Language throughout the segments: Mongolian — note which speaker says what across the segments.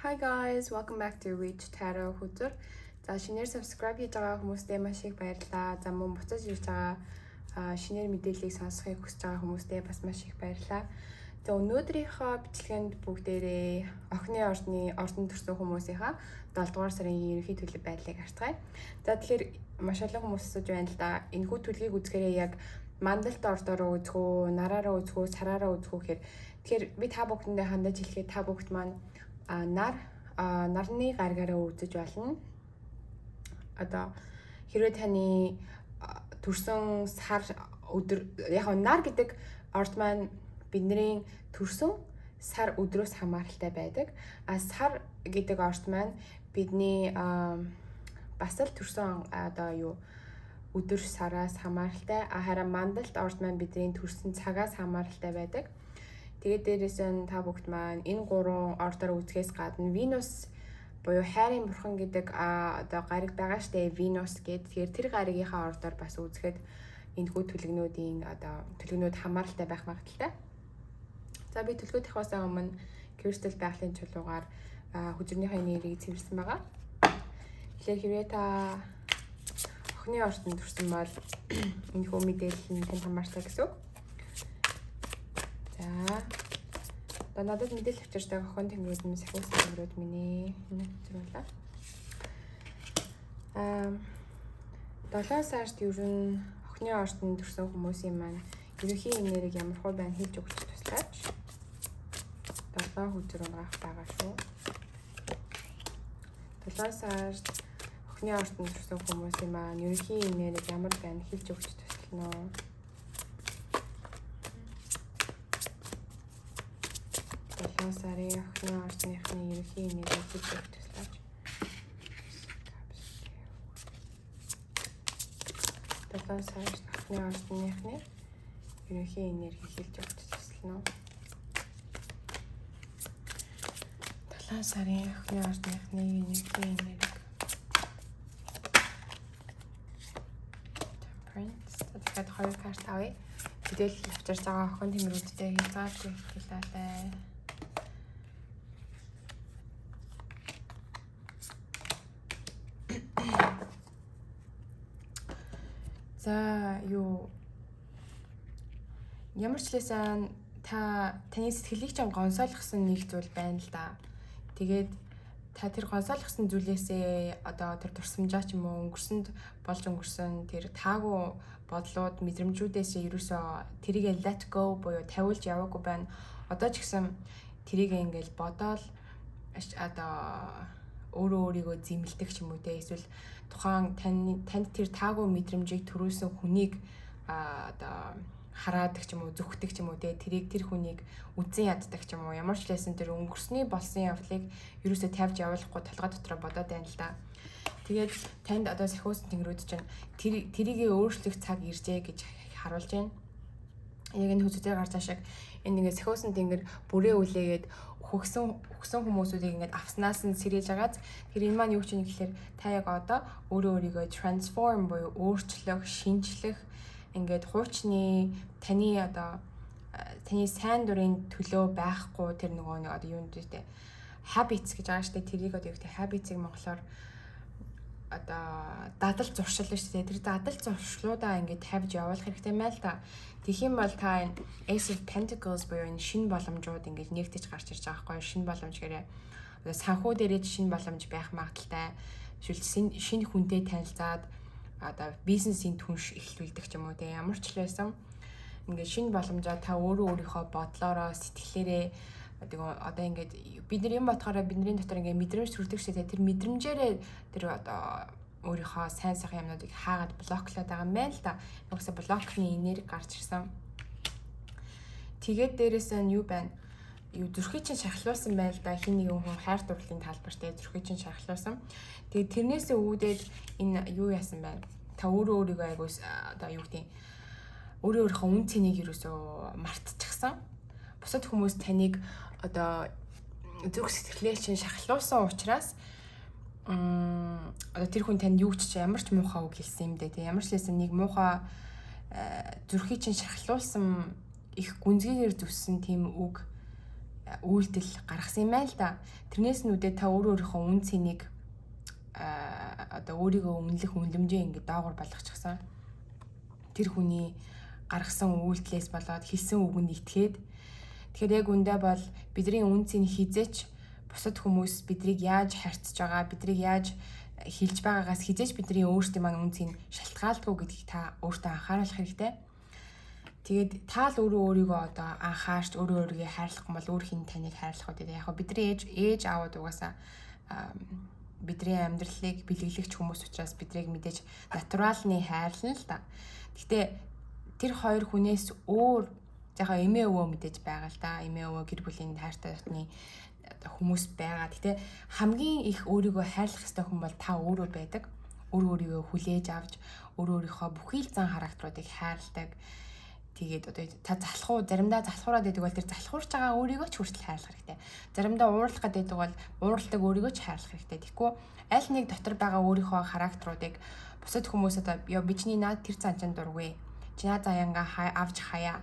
Speaker 1: Hi guys, welcome back to Reach Tarot Хүзүр. За, шинээр subscribe хийж байгаа хүмүүстээ маш их баярлалаа. За, мөн буцаж ирж байгаа, шинээр мэдээллийг сонсохыг хүсэж байгаа хүмүүстээ бас маш их баярлалаа. За, өнөөдрийнхөө бичлэгэнд бүгдээрээ охины ордны ордон төрсэн хүмүүсийнхаа 7 дугаар сарын ерөнхий төлөв байдлыг харцгаая. За, тэгэхээр маш олон хүмүүс асууж байна л да. Энэхүү төлөвийг үзэхээрээ яг мандалт ордороо үзэх үү, нараараа үзэх үү, сараараа үзэх үү гэхээр, тэгэхээр би та бүхэндээ хандаж хэлэхэд та бүгд маань нарны гаригаараа үзэж болно. Одоо хэрвээ таны төрсөн сар өдөр, яг нар гэдэг орд маань бидний төрсөн сар өдрөөс хамааралтай байдаг. А сар гэдэг орд маань бидний бас л төрсөн одоо юу өдөр сараас хамааралтай. А харин мандалт орд маань бидний төрсөн цагаас хамааралтай байдаг. Тэгээд дээрээс нь та бүгд маань энэ гурван ордоор үзэхээс гадна Венус буюу хайрын бурхан гэдэг одоо гариг байгаа штэ, Венус гээд. Тэгэхээр тэр гаригийнхаа ордоор бас үзэхэд энэхүү төлөгнүүдийн одоо төлөгнүүд хамааралтай байх магадлалтай. За, би төлгөө тавихаасаа өмнө кристалл байгалийн чулуугаар хүзрнийхээ нэрийг цэвэрлсэн байгаа. Тэгэхээр хэрвээ та охины ордонд төрсөн бол энэхүү мэдээлэл нь танд хамаартай гэсэн үг. За. Одоо надад мэдээлэл авчирдаг охин тэнгэрүүд минь, сахиусан тэнгэрүүд минь ээ. Энэ зөвлөө. 7 сард ер нь охины ордонд төрсэн хүмүүсийн маань ерөнхий энерги ямар хөө байна, хэлж өгч туслаач. 7 хүзэр унгаах байгаа шүү. 7 сард охины ордонд төрсэн хүмүүсийн маань ерөнхий энерги ямар байна, хэлж өгч туслана уу? 7 сарын охины ордныхны ерөнхий энерги хэлж өгч туслаач. 7 сард охины ордныхны ерөнхий энерги хэлж өгч туслана уу? 7 сарын охины ордныхны ерөнхий энерги. Temperance. Тэгэхээр хоёр карт авъя. Мэдээлэл авчирч байгаа охин тэнгэрүүдтэй хязгааргүй хэлээлээ. За, юу ямар ч лээсэн та таны сэтгэлийг ч гонсойлгосон нэг зүйл байна л да. Тэгээд та тэр гонсойлгосон зүйлээсээ, одоо тэр дурсамжаа ч юм уу, өнгөрсөнд болж өнгөрсөн тэр таагүй бодлууд, мэдрэмжүүдээсээ ерөөсөө тэрийг let go буюу тавиулж яваагүй байна. Одоо ч гэсэн тэрийг ингээл бодоол одоо өөрөө өөрийгөө зэмлдэг ч юм уу те, эсвэл тухайн танд тэр таагүй мэдрэмжийг төрүүлсэн хүнийг одоо хараадаг ч юм уу, зүхдэг ч юм уу те, тэрийг, тэр хүнийг үзэн яддаг ч юм уу, ямар ч лээсэн тэр өнгөрсний болсон явдлыг ерөөсөө тавьж явуулахгүй толгой дотроо бодоод байна л да. Тэгээд танд одоо сахиусан тэнгэрүүд чинь тэрийгээ өөрчлөх цаг иржээ гэж харуулж байна. Яг энэ хүзүүдээр гарч байгаа шиг энэ ингээд сахиусан тэнгэр бүрээ үлээгээд хөгсөн өгсөн хүмүүсүүдийг ингээд авснаас нь сэрээж агааз. Тэр энэ маань юу ч юм гэхээр та яг одоо өөрөө өөрийгөө transform буюу өөрчлөх, шинжлэх, ингээд хуучны таны одоо таны сайн дурын төлөө байхгүй тэр нөгөө нэг одоо юунд вэ, habits гэж байгаа шүү дээ. Тэрийг одоо юу гэдэг, habits-ыг монголоор одоо дадал зуршил шүү дээ. Тэр дадал зуршлуудаа ингээд тавьж явуулах хэрэгтэй юм байна л да. Тэгэх юм бол та энэ Ace of Pentacles буюу энэ шинэ боломжууд ингээд нэгтэж гарч ирж байгаа байхгүй юу? Шинэ боломж гэрээ одоо санхүү дээрээ шинэ боломж байх магадлалтай. Эсвэл шинэ хүнтэй танилцаад одоо бизнесийн түнш эхлүүлдэг ч юм уу те, ямар ч л байсан ингээд шинэ боломжоо та өөрөө өөрийнхөө бодлоороо, сэтгэлээрээ одоо ингээд бид нар юм бодохороо бидний дотор ингээд мэдрэмж төрдөг шүү дээ. Тэр мэдрэмжээрээ тэр одоо өөрийнхөө сайн сайхан юмнуудыг хаагаад блоклоод байгаа юм байна л да. Угсаа блокны энерги гарч ирсэн. Тэгээд дээрэс нь юу байна? Юу, зүрхийг чинь шархлуулсан байна л да. Хин нэгэн хүн хайр дурлалын талбар дээр зүрхийг чинь шархлуулсан. Тэгээд тэрнээсээ үүдээд энэ юу яасан байна? Та өөрөө өөрийгөө айгуу одоо юу гэдэг, өөрөө өөрийнхөө үн цэнийг ерөөсөө мартчихсан. Бусад хүмүүс таныг одоо зүрх сэтгэлээ чинь шархлуулсан учраас одоо тэр хүн танд юу ч ямар ч муухай үг хэлсэн юм дээ. Тэг ямар ч лээсэн нэг муухай, зүрхийг чинь шархлуулсан, их гүнзгийгээр зүссэн тийм үг. үйлдэл гаргасан юм байна л да. Тэрнээс нь үдээ та өөрөө өөрийнхөө үн цэнийг, одоо өөрийгөө үнэлэх үнэлэмжээ ингээд доогуур болгочихсон. Тэр хүний гаргасан үйлдэлээс болоод хэлсэн үгэнд итгээд. Тэгэхээр яг үндэ бол бидний үн цэн хэзээ ч бусад хүмүүс биднийг яаж харьцаж байгаа, биднийг яаж хэлж байгаагаас хэзээ ч бидний өөрсдийн маань үн цэн шалтгаалдаггүй гэдгийг та өөртөө анхааруулах хэрэгтэй. Тэгээд та л өөрөө өөрийгөө одоо анхаарч, өөрөө өөрийгөө хайрлах юм бол өөр хэн таныг хайрлах вэ? Яг бидний ээж ээж аауд угаасаа бидний амьдралыг бэлэглэгч хүмүүс учраас биднийг мэдээж naturally хайрлана л да. Гэхдээ тэр хоёр хүнээс өөр яг эмээ өвөө мэдээж байгаа л да. Эмээ өвөө, гэр бүлийн хайртай дотны хүмүүс байгаа. Гэхдээ хамгийн их өөрийгөө хайрлах ёстой хүн бол та өөрөө байдаг. Өөр өөрийгөө хүлээж авч, өөр өөрийнхөө бүхий л зан характеруудыг хайрладаг. Тэгээд одоо та залхуу, заримдаа залхуураад байдаг бол тэр залхуурч байгаа өөрийгөө ч хүртэл хайрлах хэрэгтэй. Заримдаа уурлах гэдэг бол уурладаг өөрийгөө ч хайрлах хэрэгтэй. Тэгэхгүй аль нэг дотор байгаа өөрийнхөө характеруудыг бусад хүмүүс одоо ёо, би чиний наад тэр зан чинь дургүй. Чи наад заяангаа авч хаяа.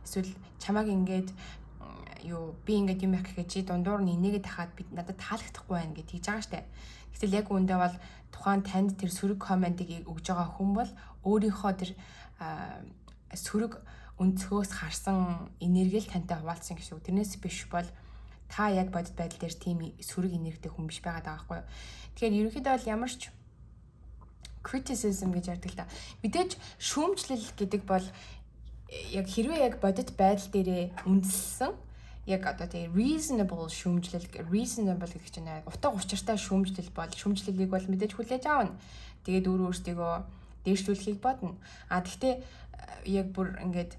Speaker 1: Эсвэл чамааг ингээд юу, би ингээд юм ярих гэхэд чи дундуур нь инээгээд тахаад би надад таалагдахгүй байна гэж тэгж байгаа штэ. Гэтэл яг үүндээ бол тухайн танд тэр сөрөг comment ыг өгж байгаа хүн бол өөрийнхөө тэр сөрөг өнцгөөс харсан энерги л тантай хуваалцсан гэсэн үг. Тэрнээс биш бол та яг бодит байдал дээр тийм сөрөг энергитэй хүн биш байгаа даа байхгүй юу. Тэгэхээр ерөнхийдөө бол ямар ч criticism гэж ярьдаг л да. Мэдээж шүүмжлэл гэдэг бол яг хэрвээ яг бодит байдал дээрээ үндэслэсэн, яг одоо тэгээ reasonable шүүмжлэл, reasonable гэдэг чинь утга учиртай шүүмжлэл бол шүүмжлэлийг бол мэдээж хүлээж авна. Тэгээд өөрөө өөртөө дээшлүүлэхийг бодно. А тэгтээ яг бүр ингээд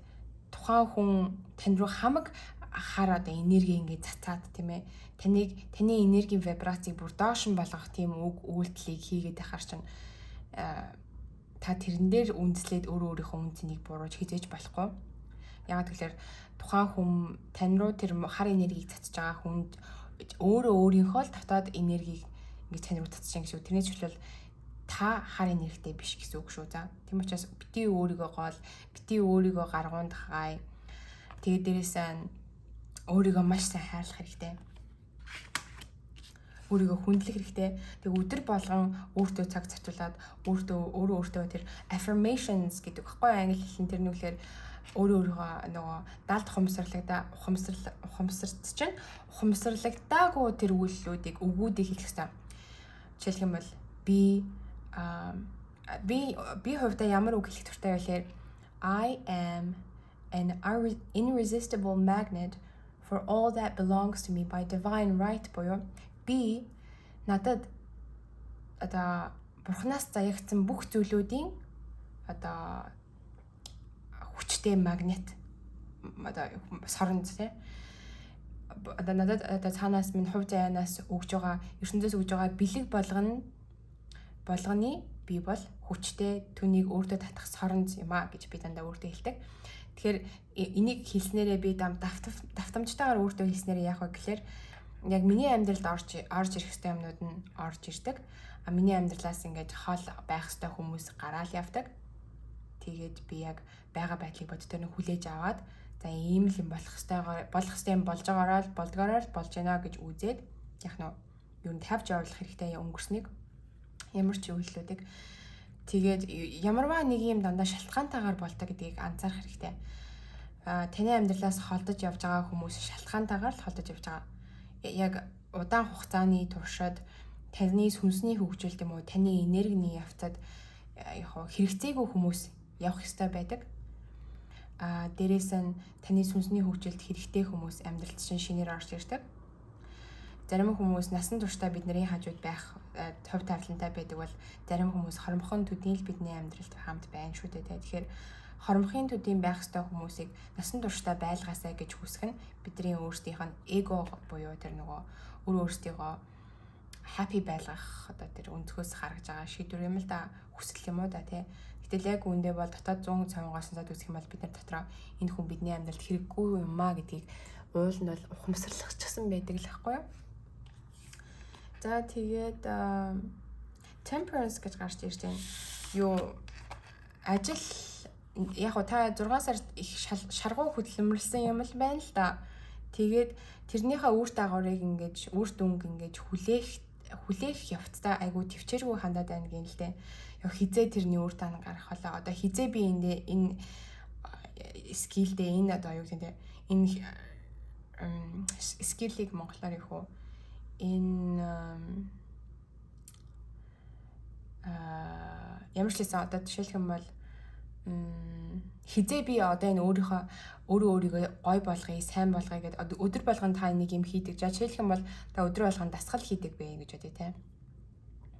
Speaker 1: тухайн хүн тань руу хамаг хар одоо энерги ингээд цацаад, тийм ээ, таныг, таны энергийн вибрацийг бүр доош нь болгох тийм үг үйлдэлийг хийгээд байхаар чинь та тэрэн дээр үндэслээд өөрөө өөрийнхөө үн цэнийг буруулж хэзээ ч болохгүй. Яагаад гэвэл тухайн хүн, тань руу тэр хар энергийг цацж байгаа хүнд өөрөө өөрийнхөө л дотоод энергийг ингэж тань руу цацж байгаа гэсэн үг. Тэрнээс чөлөөл та хар энергитэй биш гэсэн үг шүү. За. Тийм учраас битгий өөрийгөө гол, битгий өөрийгөө гаргуунд хай. Тэгээд дээрээсээ өөрийгөө маш сайн хайрлах хэрэгтэй. Өөрийгөө хүндлэх хэрэгтэй. Тэг өдөр болгон өөртөө цаг зарцуулаад, өөртөө, өөрөө өөртөө тэр affirmations гэдэг баггүй, англи хэлэн тэр нүглээр өөрөө өөрийгөө нөгөө далд ухамсарлагда ухамсарл ухамсарт чинь ухамсарлагдаагүй тэр үйлдэлүүдийг, үгүүдийг хэлэх хэрэгтэй. Жишээлх юм бол би хувьдаа ямар үг хэлэх дуртай вэ гэхээр "I am an irresistible magnet for all that belongs to me by divine right" буюу би надад одоо бурхнаас заягдсан бүх зүйлүүдийн одоо хүчтэй магнит, одоо соронд, тий, одоо надад одоо цаанаас минь хувь заяанаас өгж байгаа, ертөнцөөс өгж байгаа бэлэг болгоны би бол хүчтэй түүнийг өөртөө татах соронз юм а гэж би дандаа өөртөө хэлдэг. Тэгэхээр энийг хэлснээрээ, би давтамжтайгаар өөртөө хэлснээрээ яах вэ гэхээр яг миний амьдралд орж ирэх ёстой юмнууд нь орж ирдэг. А миний амьдралаас ингээд хол байх ёстой хүмүүс гараал явдаг. Тэгээд би яг байгаа байдлыг боддоор нь хүлээж аваад, за, ийм л юм болох ёстойгоор, болох ёстой юм болж байгаараа л, болдгоороо л болж байна гэж үзээд, яг нь юу н тавьж явуулах хэрэгтэй өнгөрснийг, ямар ч үйлдэлүүдийг. Тэгээд ямарваа нэг юм дандаа шалтгаантайгаар болдог гэдгийг анзаарах хэрэгтэй. А таны амьдралаас холдож явж байгаа хүмүүс шалтгаантайгаар л холдож явж байгаа. Яг удаан хугацааны туршид таны сүнсний хөгжилд юм уу, таны энергийн явцад яг хэрэгцээгүй хүмүүс явах ёстой байдаг. А дээрээс нь таны сүнсний хөгжилд хэрэгтэй хүмүүс амьдралд чинь шинээр орж ирдэг. Зарим хүмүүс насан туршдаа бидний хажууд байх хувь тавилантай байдаг бол зарим хүмүүс хоромхон төдийн л бидний амьдралд хамт байна шүү дээ. Тэгэхээр хоромхын төдийн байх ёстой хүмүүсийг насан туршдаа байлгаасай гэж хүсэх нь бидний өөрсдийнх нь эго буюу тэр нөгөө өөрөө өөрсдийгөө happy байлгах одоо тэр өнцгөөс гаргаж байгаа шийдвэр юм л да, хүсэл юм уу да, тий. Гэтэл яг үүндээ бол дотоод 100 цаван сонсоод үзэх юм бол бид нар дотроо энэ хүн бидний амьдралд хэрэггүй юм а гэдгийг уул нь бол ухамсарлахчихсан байдаг л байхгүй юу? За, тэгээд temperance гэж гарч ирж байна. Юу, ажил яг та 6 сард их шаргуу хөдөлмөрлсөн юм л байна л да. Тэгээд Тэрнийхээ үр дагаврыг ингэж, үр дүнг ингэж хүлээх явцдаа айгүй тэвчээргүй хандаад байна гин л дээ. Яг хизээ тэрний үр тань гарах болоо. Одоо хизээ би энэ skill дээ, энэ одоо юу гэдэг, энэ skill ийг монголоор их үү, энэ ямар ч лсэн, одоо жишээлх юм бол хизээ би одоо энэ өөрийнхөө өөрөө өөрийгөө гой болгоё, сайн болгоё гэдээ өдөр болгон та нэг юм хийдэг. За, жишээлх юм бол та өдөр болгон дасгал хийдэг бэ гэж бодъё те.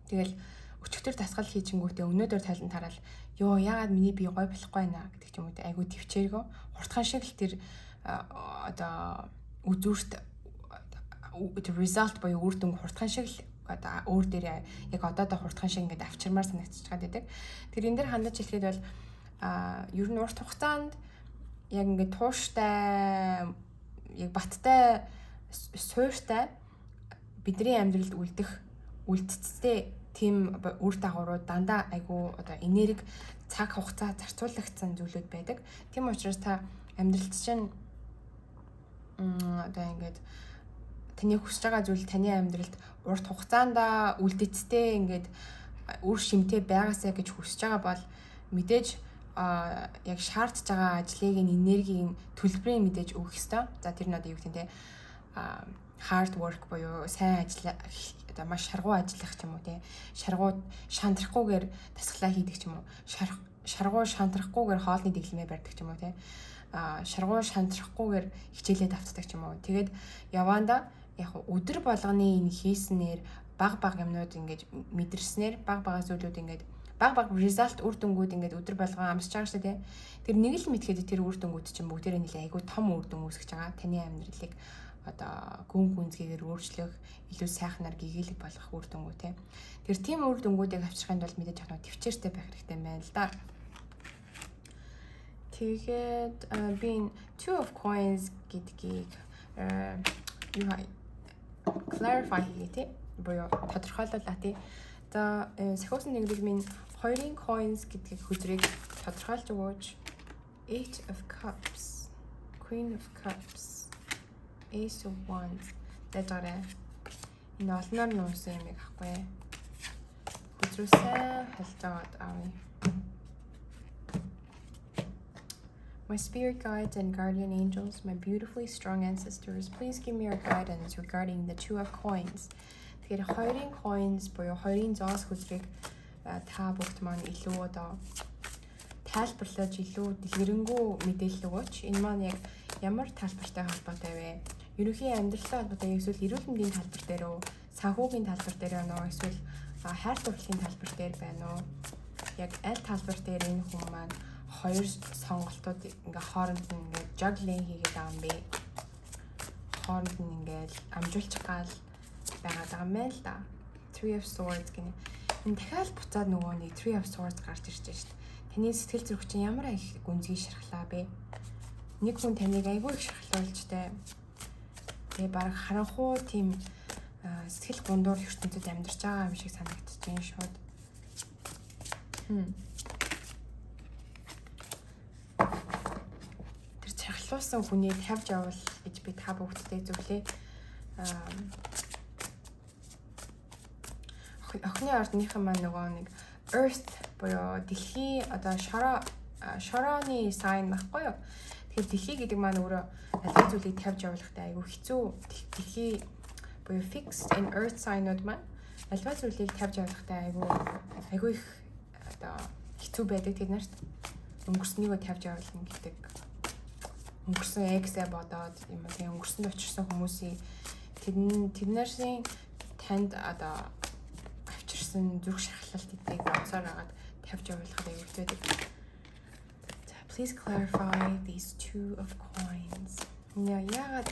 Speaker 1: Тэгэл өчигдөр дасгал хийчингүүтээ өнөөдөр тайлан тараал, ёо, яагаад миний бие гой болохгүй байна гэдэг ч юм уу те. Айгу төвчээргөө хурдхан шиг л тэр одоо үзүүрт, тэр result буюу үр дүн хурдхан шиг л одоо өөр дээр яг одоодоо хурдхан шиг ингээд авчирмаар санагдчихад байдаг. Тэр энэ дээр хандаж хэлэхэд бол ер нь урт хугацаанд яг ингээд тууштай, яг баттай, суурьтай бидний амьдралд үлдэх үлдцтэй тийм үр дагаврууд дандаа айгүй одоо энерги, цаг хугацаа зарцуулагдсан зүйлүүд байдаг. Тийм учраас та амьдралд чинь одоо ингээд таны хүсэж байгаа зүйл таны амьдралд урт хугацаанд үлдэцтэй, ингээд үр шимтэй байгаасай гэж хүсэж байгаа бол мэдээж яг шаардж байгаа ажлыг нь, энергийг, төлбөрийг мэдээж өгөх ёстой. За, тэр нь одоо юу гэдэг нь те, hard work буюу сайн ажил, одоо маш шаргуу ажиллах ч юм уу те, шаргуу шантрахгүйгээр дасгалаа хийдэг ч юм уу, шаргуу шантрахгүйгээр хоолны дэглэмээ барьдаг ч юм уу те, шаргуу шантрахгүйгээр хичээлээ давтдаг ч юм уу. Тэгээд яванда яг өдөр болгоны энэ хийснээр, баг баг юмнууд ингэж мэдэрснээр, баг бага зүйлүүд ингээд баг баг result, үр дүнгууд ингээд өдөр болгон амсч байгаа шүү дээ. Тэр нэг л мэдхэд тэр үр дүнгууд чинь бүгдээрээ нэлээ айгүй том үр дүн үүсгэж байгаа. Таны амьдралыг одоо гүн гүнзгийгээр өөрчлөх, илүү сайхнаар гэгээлэг болгох үр дүнгүү те. Тэр тийм үр дүнгуудыг авчрахын тулд мэдээж яг тэвчээртэй байх хэрэгтэй байна л да. Тэгээд би энэ Two of Coins гэдгийг юу clarify хийе тий. Буюу тодорхойлуулаа тий. За, сахиусан тэнгэрийг минь, хоёрын coins гэдгийг, хөзрийг тодорхойлж өгөөч. Eight of Cups, Queen of Cups, Ace of Wands дайжаарай. Энэ олноор нуусан юм ахгүй. Хөзрөө сайн хальж аваад авъя. My spirit guides and guardian angels, my beautifully strong ancestors, please give me your guidance regarding the Two of Coins. Тэгэхээр хоёрын coins буюу хоёрын зоос хөзрийг та бүгд маань илүү одоо тайлбарлаж, илүү дэлгэрэнгүй мэдээлэл өгөөч. Энэ маань яг ямар талбартай холбоотой вэ? Ерөнхий амьдралтай холбоотой, эсвэл эрүүл мэндийн талбар дээр үү, санхүүгийн талбар дээр байна уу, эсвэл хайр дурлалын талбар дээр байна уу? Яг аль талбар дээр энэ хүн маань хоёр сонголтууд ингээ хооронд нь ингээ juggling хийгээд байгаа юм бэ? Хооронд нь ингээ амжуулчих гал байгаа юм байна л да. Three of Swords гэнэ. Энэ дахиад буцаад нөгөө нэг Three of Swords гарч ирж байна шүү дээ. Таны сэтгэл зүрх чинь ямар их гүнзгий шархлаа бэ? Нэг хүн таныг айгүй их шархлуулж тэ. Тэгээ баг харанхуу тийм сэтгэл гундуур ертөнцөд амьдарч байгаа юм шиг санагдаж байна шууд. Тэр чархлуулсан хүнийг тавьж явуул гэж би та бүгдтэй зөвлөе. Охины ордныхан маань нөгөө нэг Earth буюу дэлхий, одоо шорооны sign байхгүй юу? Тэгэхээр дэлхий гэдэг маань өөрөө аливаа зүйлийг тавьж явуулахтай айгүй хэцүү. Дэлхий буюу fixed in earth sign-ууд маань аливаа зүйлийг тавьж явуулахтай айгүй их одоо хэцүү байдаг тэд нарт. Өнгөрснийгөө тавьж явуулна гэдэг, өнгөрсөн ex ээ бодоод юм уу, тийм өнгөрсөнд учирсан хүмүүсийн тэднэрийн танд одоо авчирсан зүрх шархлалт гэдгийг бодсоор хагаад тавьж явуулахад аюул байдаг. За, please clarify these Two of Coins. Яагаад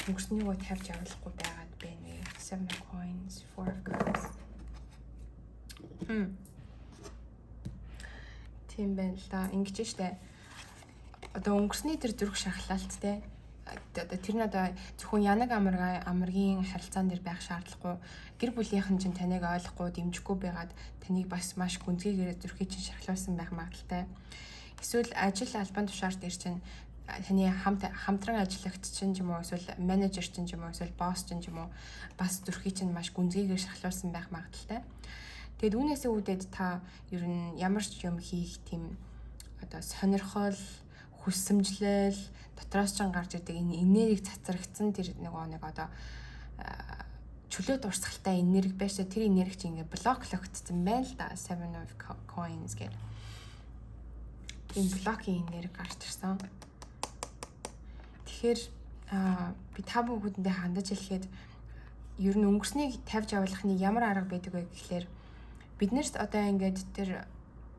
Speaker 1: өнгөрснийгөө тавьж явуулахгүй байгаад байна вэ? Seven of Coins, Four of Cups. Тийм байна л да. Ингэж штэ. Одоо өнгөрсний тэр зүрх шархлалт те, одоо тэр нь одоо зөвхөн янаг амаргийн харилцаан дээр байх шаардлагагүй. Гэр бүлийнхэн чинь таныг ойлгохгүй, дэмжихгүй байгаад таныг бас маш гүнзгийгээр зүрхийг чинь шархлуулсан байх магадлалтай. Эсвэл ажил, албан тушаар дээр чинь Таны хамтран ажиллагч чинь ч юм уу, эсвэл менежер чинь ч юм уу, эсвэл босс чинь ч юм уу, бас зүрхийг чинь маш гүнзгийгээр шархлуулсан байх магадлалтай. Тэгээд үүнээсээ үүдээд та ер нь ямар ч юм хийх тийм одоо сонирхол, хүссэмжлэл дотроос ч гарч ирдэг энэ энерги цацрагдсан, тэр нөгөө нэг одоо чөлөө дурсгалтай энерги байж, тэр энерги чинь ингээ блоклогдсон байна л да. Seven of Coins гэдэг ийм блокийн энерги гарч ирсэн. Тэгэхээр би та бүхэндээ хандаж хэлэхэд ер нь өнгөрснийг тавьж явуулахны ямар арга байдаг вэ гэхлээр бид нарт одоо ингээд тэр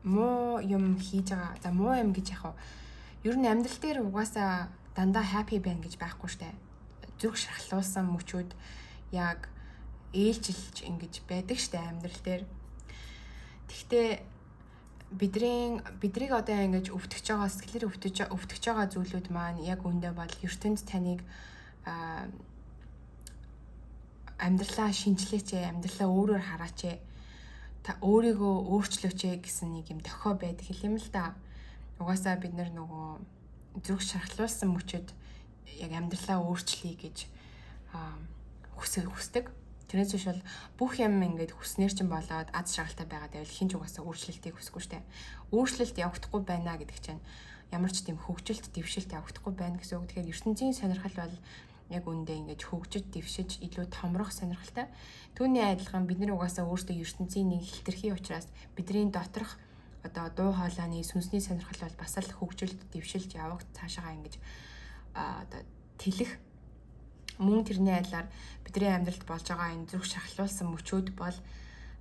Speaker 1: муу юм хийж байгаа. За, муу юм гэж яг ер нь амьдрал дээр угаасаа дандаа happy байна гэж байхгүй штэ. Зүрх шархлуулсан мөчүүд яг ээлжилж ингэж байдаг штэ амьдрал дээр. Тэгтээ бидрийг одоо ингэж өвтгөж байгаа, сэтгэлээр өвтгөж байгаа зүйлүүд маань яг үүндээ бол ертөнд таныг амьдралаа шинжилээч, амьдралаа өөрөөр хараач, та өөрийгөө өөрчлөөч гэсэн нэг юм дохио байдаг юм л да. Угаасаа бид нар нөгөө зүрх шархлуулсан мөчөд яг амьдралаа өөрчлөе гэж хүсдэг. Тэрнээс биш бол бүх юм ингээд хүснээр чинь болоод аз жаргалтай байгаад байвал хэн ч угаасаа өөрчлөлтийг хүсэхгүй штэ. Өөрчлөлт явагдахгүй байна гэдэг чинь ямар ч тийм хөгжилт, дэвшилт явагдахгүй байна гэсэн үг. Тэгэхээр ертөнцийн сонирхол бол яг үүндээ ингэж хөгжиж, дэвшиж, илүү томрох сонирхолтой. Түүний адилхан бид нар угаасаа өөрсдөө ертөнцийн нэг хэтэрхий учраас бидний доторх одоо дуу хоолойны, сүнсний сонирхол бол бас л хөгжилт, дэвшилт явагд цаашаагаа ингэж одоо тэлэх. Мөн тэрний адилаар бидний амьдралд болж байгаа энэ зүрх шархлуулсан мөчүүд бол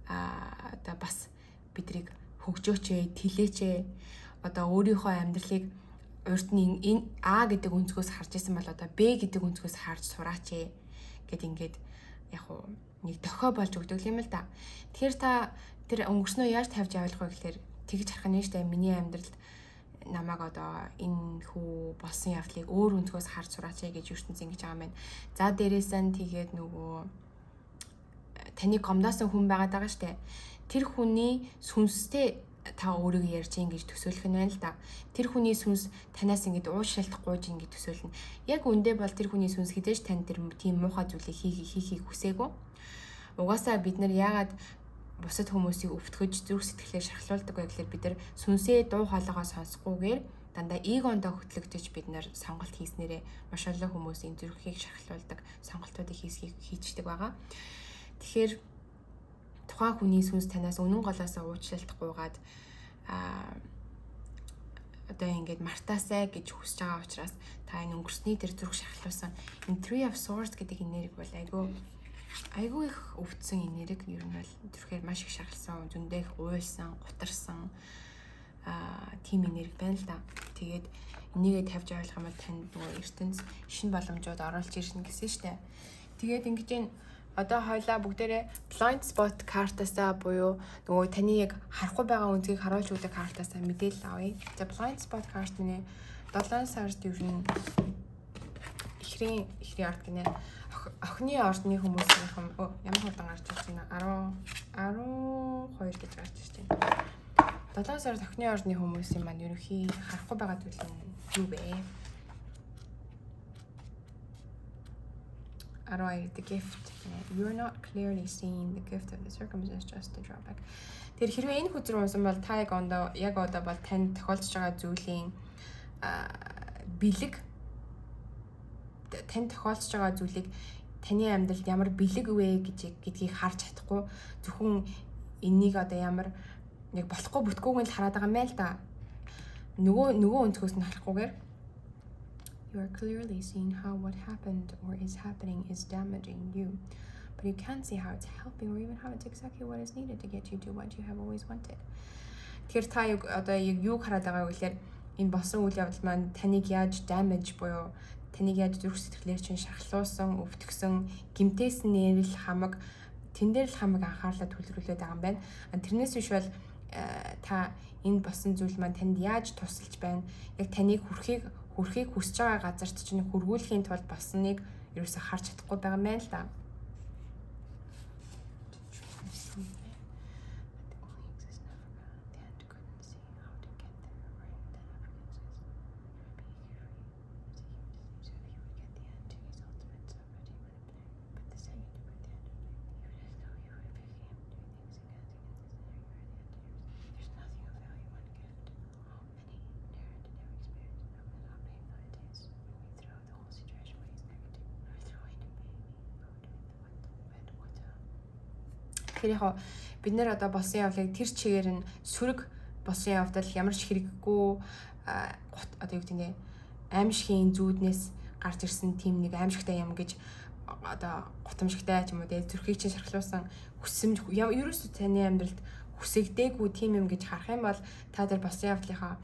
Speaker 1: одоо бас бидрийг хөгжөөч, тэлээч, одоо өөрийнхөө амьдралыг урд нь энэ А гэдэг өнцгөөс харж исэн бол одоо Б гэдэг өнцгөөс харж сураач гэд ингээд яг уу нэг дохио болж өгдөг юм л да. Тэгэхээр та тэр өнгөрснөө яаж тавьж явуулах вэ гэхээр тэгж харах нь штэ, миний амьдралд намайг одоо энэ хүү болсон явдлыг өөр өнцгөөс харж сураач гэж ертөнц ингэж байгаа юм байна. За, дээрээс нь тэгээд нөгөө таны гомдоосон хүн байгаад байгаа штэ. Тэр хүний сүнстэй та өөрийгөө ярьж ийн гэж төсөөлөх нь байна л да. Тэр хүний сүнс танаас ингэж уушлалт гуйж ингэж төсөөлнө. Яг үндэ бол тэр хүний сүнс хэзээ ч тань тэр тийм муухай зүйлийг хийхийг хүсээгүй. Угаасаа бид нар яагаад бусад хүмүүсийг өвтгөж, зүрх сэтгэлээр шархлуулдаг вэ гэхээр бид нар сүнсээ, дуу хоолойгоо сонсохгүйгээр дандаа эгондоо хөтлөгдөж бид нар сонголт хийснээрээ маш олон хүмүүсийн зүрхийг шархлуулдаг сонголтуудыг хийчдэг байгаа. Тэгэхээр тухайн хүний сүнс танаас үнэн голоосоо уучлалт гуйгаад одоо ингээд мартаасай гэж хүсэж байгаа учраас та энэ өнгөрсний тэр зүрх шархлуулсан энэ Three of Swords гэдэг энерги бол айгүй айгүй их өвдсөн энерги. Ер нь бол зүрхээр маш их шархалсан, зөндөө их уйлсан, гутарсан тийм энерги байна л да. Тэгээд энийгээ тавьж ойлгох юм бол танд нөгөө ертөнц шинэ боломжууд оруулж ирнэ гэсэн штэ. Тэгээд ингэж энэ одоо хоёлаа бүгдээрээ blind spot картасаа буюу нөгөө таны яг харахгүй байгаа өнцгийг харуулж өгдөг картасаа мэдээлэл авъя. За, blind spot карт минь 7 сард ер нь ихрийн орд гинэ. Охины ордны хүмүүсийнхэн ямар хурдан гарч ирж байна? 10 12 гэж гарч ирж байна. 7 сард охины ордны хүмүүсийн маань ерөнхий харахгүй байгаа зүйл нь юу вэ? 12, the gift. You're not clearly seeing the gift of the circumstance, just the drawback. Тэр хэрвээ энэ хөзөр унсан бол та яг одоо бол танд тохиолдож байгаа зүйлийн бэлэг, танд тохиолдож байгаа зүйлийг таны амьдралд ямар бэлэг вэ гэдгийг харж чадахгүй, зөвхөн энийг одоо ямар нэг болохгүй бүтгүүг нь л хараад байгаа юм байна л да. Нөгөө өнцгөөс нь харахгүйгээр. You are clearly seeing how what happened or is happening is damaging you, but you can't see how it's helping or even how it's exactly what is needed to get you to what you have always wanted. Тэгэхээр та яг одоо яг юуг хараад байгаа вэ гэхээр энэ болсон үйл явдал маань таныг яаж damage буюу таныг яаж зүрх сэтгэлээр чинь шархлуулсан, өвтгсөн, гэмтээснээр л хамаг тэн дээр л хамаг анхаарлаа төвлөрүүлээд байгаа юм байна. Тэрнээс биш бол та энэ болсон зүйл маань танд яаж тусалж байна? Яг таныг хүрэхийг хүсэж байгаа газарт чинь хүргүүлэхийн тулд болсныг ерөөсө харж чадахгүй байгаа юм байна л да. Тэгэхээр яг бид нэр одоо болсон явдлыг тэр чигээр нь сөрөг болсон явдал ямар ч хэрэггүй, одоо юу гэдэг нэ, аимшигын зүүднээс гарч ирсэн тийм нэг аимшигтай юм гэж одоо гутамшигтай ч юм уу те, зүрхийг чинь шархлуулсан хүсэмж, ерөөсөө таны амьдралд хүсэгдээгүй тийм юм гэж харах юм бол та тэр болсон явдлынхаа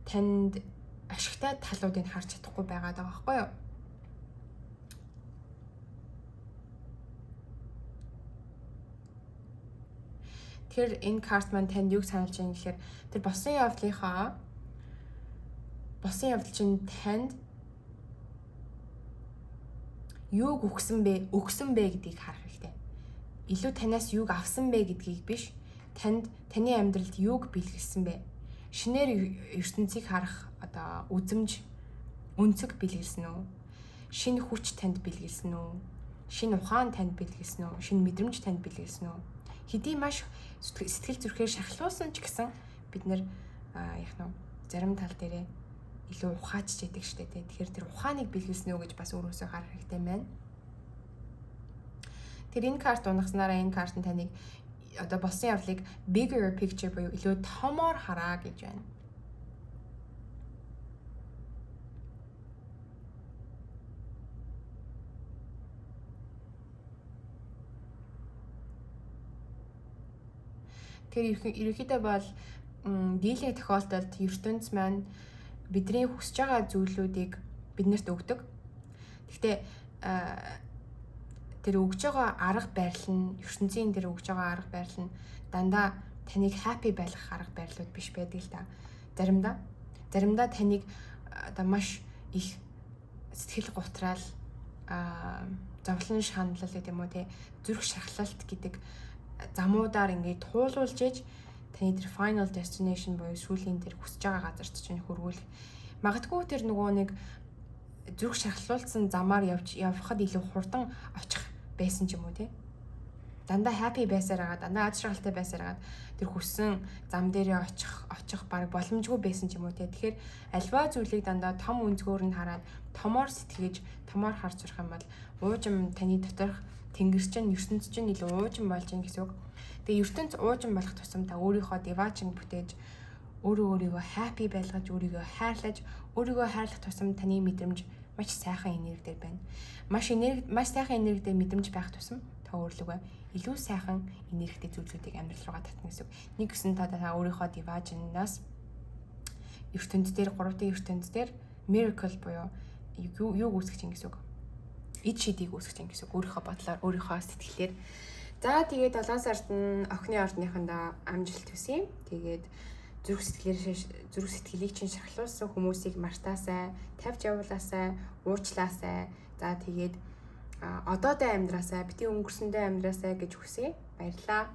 Speaker 1: танд ашигтай талуудыг харж чадахгүй байгаа даа байхгүй юу? Тэгэхээр энэ карт маань танд юг сануулж байна гэхээр тэр болсон явдлынхаа, болсон явдал чинь танд юуг өгсөн бэ гэдгийг харах хэрэгтэй. Илүү танаас юуг авсан бэ гэдгийг биш, танд, таны амьдралд юуг бэлгэлсэн бэ? Шинээр ертөнцийг харах одоо үзэмж, өнцөг бэлгэлсэн үү? Шинэ хүч танд бэлгэлсэн үү? Шинэ ухаан танд бэлгэлсэн үү? Шинэ мэдрэмж танд бэлгэлсэн үү? Хэдий маш сэтгэл зүрхээр шархлуулсан ч гэсэн бид нэр яг нь зарим тал дээрээ илүү ухаачж яадаг штэ тий. Тэгэхээр тэр ухааныг бэлгэлсэн үү гэж бас өөрөөсөө харах хэрэгтэй байна. Тэр энэ карт унагаснараа энэ карт нь таныг одоо болсон явдлыг bigger picture буюу илүү томоор хараа гэж байна. Тэгэхээр ерөнхийдөө бол дийлэнх тохиолдолд ертөнц маань бидний хүсэж байгаа зүйлүүдийг биднэрт өгдөг. Гэхдээ тэр өгж байгаа арга барил нь, ертөнцийн тэр өгж байгаа арга барил нь дандаа таныг happy байлгах арга барилууд биш байдаг л да. Заримдаа таныг одоо маш их сэтгэл гутраал, зовлон шаналл гэдэг юм уу те, зүрх шархлалт гэдэг замуудаар ингээд туулуулж ээж таны тэр final destination буюу сүүлийн тэр хүсэж байгаа газарт чинь хүргүүлэх. Магадгүй тэр нөгөө нэг зүрх шархлуулсан замаар явж явхад илүү хурдан очих байсан ч юм уу те. Дандаа happy байсаар байгаа, дандаа аз жаргалтай байсаар хагаад тэр хүссэн зам дээрээ очих баг боломжгүй байсан ч юм уу те. Тэгэхээр альва зүйлийг дандаа том өнцгөөр нь хараад, томоор сэтгэж, томоор харж сурах юм бол уужим таны доторх тэнгэр чинь, ертөнц чинь илүү уужим болж ийн гэсэн үг. Тэгээ ертөнц уужим болох тусам та өөрийнхөө диваажин бүтээж, өөрөө өөрийгөө happy байлгаж, өөрийгөө хайрлаж, өөрийгөө хайрлах тусам таны мэдрэмж маш сайхан энерги дээр байна. Маш сайхан энерги дээр мэдрэмж байх тусам та өөрлөгөө илүү сайхан энергитэй зүйлсүүдийг амьдрал руугаа татна гэсэн үг. Нэг гэсэн та өөрийнхөө диваажинаас ертөнд дээр, 3D ертөнд дээр miracle буюу юу үүсгэж ин гэсэн үг. Ид шидийг үүсгэж ин гэсэн үг. Өөрийнхөө бодлоор, өөрийнхөө сэтгэлээр. За, тэгээд 7 сард нь охины ордныхондоо амжилт хүсье. Тэгээд зүрх сэтгэлийг чинь шархлуулсан хүмүүсийг мартаасай, тавьж явуулаасай, уучлаасай. За, тэгээд одоодоо амьдраасай, бити өнгөрсөндөө амьдраасай гэж хүсье. Баярлалаа.